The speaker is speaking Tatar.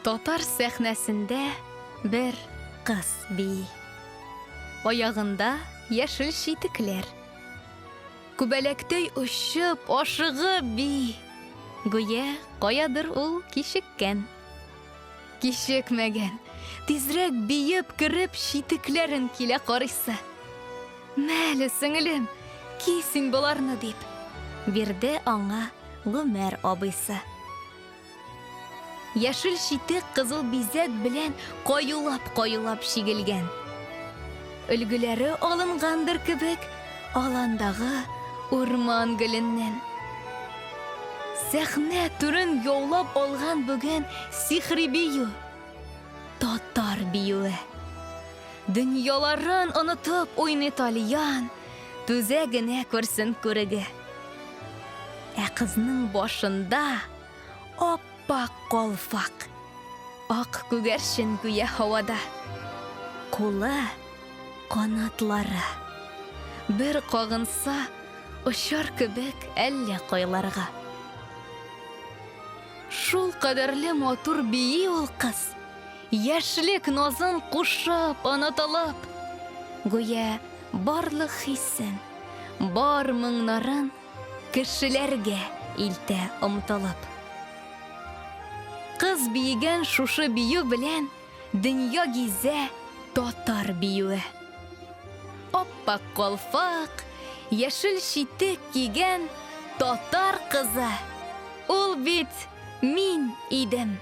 Татар сәхнәсендә бер кыз бии. Аягында яшел читекләр. Күбәләктәй очып, ашыгып бии. Гүя каядыр ул кичеккән. Кичекмәгән. Тизрәк биеп кереп, читекләрен килә карыйсы. Мәле, сеңелем, ки син боларны, дип, бирде аңа Гомәр абыйсы. Яшел читек кызыл бизәк белән каюлап-каюлап чигелгән. Өлгеләре алынгандыр кебек аландагы урман гөленнән. Сәхнә түрен яулап алган бүген сихри бию, татар биюе. Дөньяларын онытып уйный тальян, түзә генә күрсен күреге. Ә кызның башында ап-ак калфак. Ак күгәрчен гүя һавада. Кулы, канатлары. Бер кагынса, очар кебек әллә кайларга. Шул кадәрле матур бии ул кыз. Яшьлек назын кушып, онытылып. Гүя барлык хисен, бар моңнарын Кешеләргә илтә омтылып. Кыз биегән шушы бию белән Дөнья гизә татар биюе. Ап-ак калфак, яшел читек кигән татар кызы, ул бит мин идем.